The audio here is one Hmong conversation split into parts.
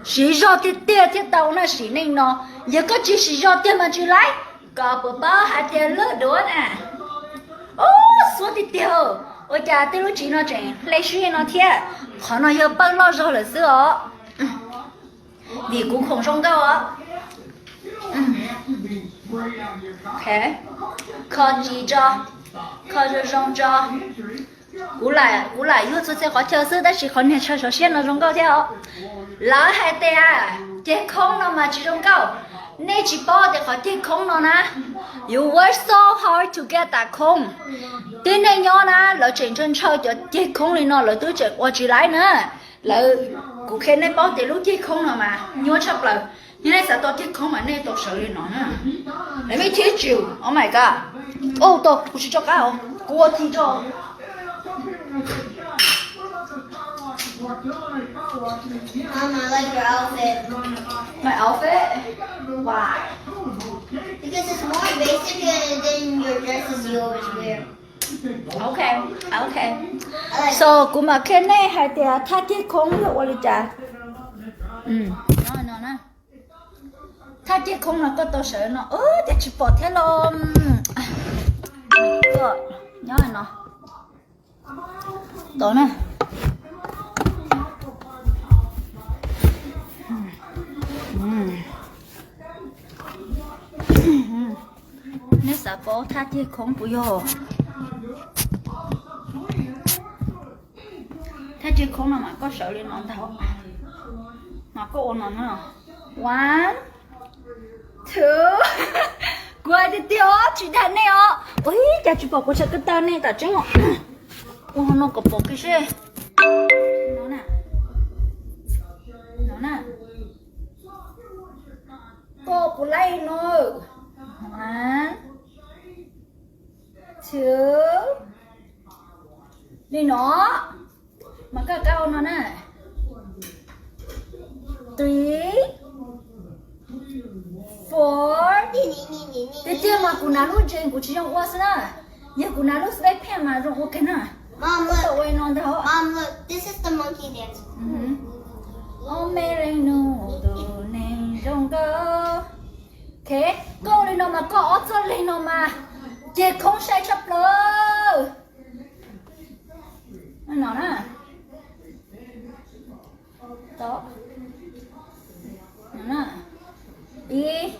Siv zog tiag tiag thiaj tau na sim neej no. Yog koj tsis siv zog tiag mas tsis laib. Koj puas paub hais tias lub duav na, ub, xuab tiag tiag. Ua cas tej lub tsev no tseem hle siab no thiab? Qhov no yog pawg loj zog lawm xwb os. Vim kuv khoom zoo nkauj os. Kho tsis tso, kho zoo zoo tso. Kuv lam, kuv lam yuag txhua txhia qhov chaw xwb tab sis qhov niag chaw sov siab no zoo nkauj thiab os. Lawv hais tias ceg khoob no mas tsis zoo nkauj. Nej tsis paub tias qhov ceg khoob no na, you work so hard to get that khoob. Tib neeg nyob na lawv tseem ntshaw ntshaw cov ceg khoob li no lawv twb tseem ua tsis laib na. Lawv, kuv qhia nej paub tias lub ceg khoob no mas nyuaj tshaj plaws. Yog nej xav tau ceg khoob mas nej tau sawv li no na. Let me teach you. Oh my god. Ub, tau, kuv tsis tso qab os, kuv ua txij tso. Mom, I like your outfit. My outfit? Why? Because it's more basic than your dresses you always wear. Ok, ok. So kuv mam qhia nej hais tias thaj ceg khoob yog ua li cas. Thaj ceg khoob no koj tau sawv no, ub, cas tsis pom thiab los. Nyob no. Tod na. Nej xav paub thaj ceg khoob puas yog? Thaj ceg khoob no mas koj sawv li no ntag, mas koj ua no na. One, two. Kuv hais tiag tiag os, tsis dag nej os. Ua cas tsis pom kuv tshaj kawg tag nej tam tseeb os. Ua no kom pom kiag seb. No na. No na. Koj puas laib no? One, two. Li no. Mas koj kab ua no na. Three, four. Tiag tiag mas kuv hnav lub jeans kuv tsis zoo ua xwb na. Yog kuv hnav lub sweatpants mas zoo ua kawg na. Koj tau ua li no ntag. Mom, look, this is the monkey dance. Ob me leej nus tus neeg zoo nkauj. Ok, koj ua li no mas koj ob txoj leeg no mas ceg khoob sai tshaj plaws. No na. Ib,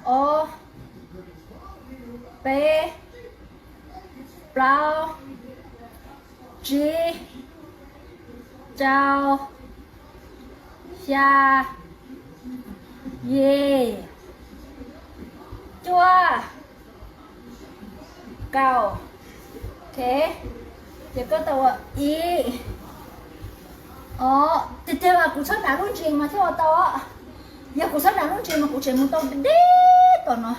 ob, peb, plaub, tsib, rau, xya, yim, cuaj, kaum. Ok, ces koj tau ua ib, ob, tiag tiag mas kuv txhob hnav lub jeans mas thiaj ua tau. Yog kuv txhob hnav lub jeans mas kuv tseem mus tau deb tom no.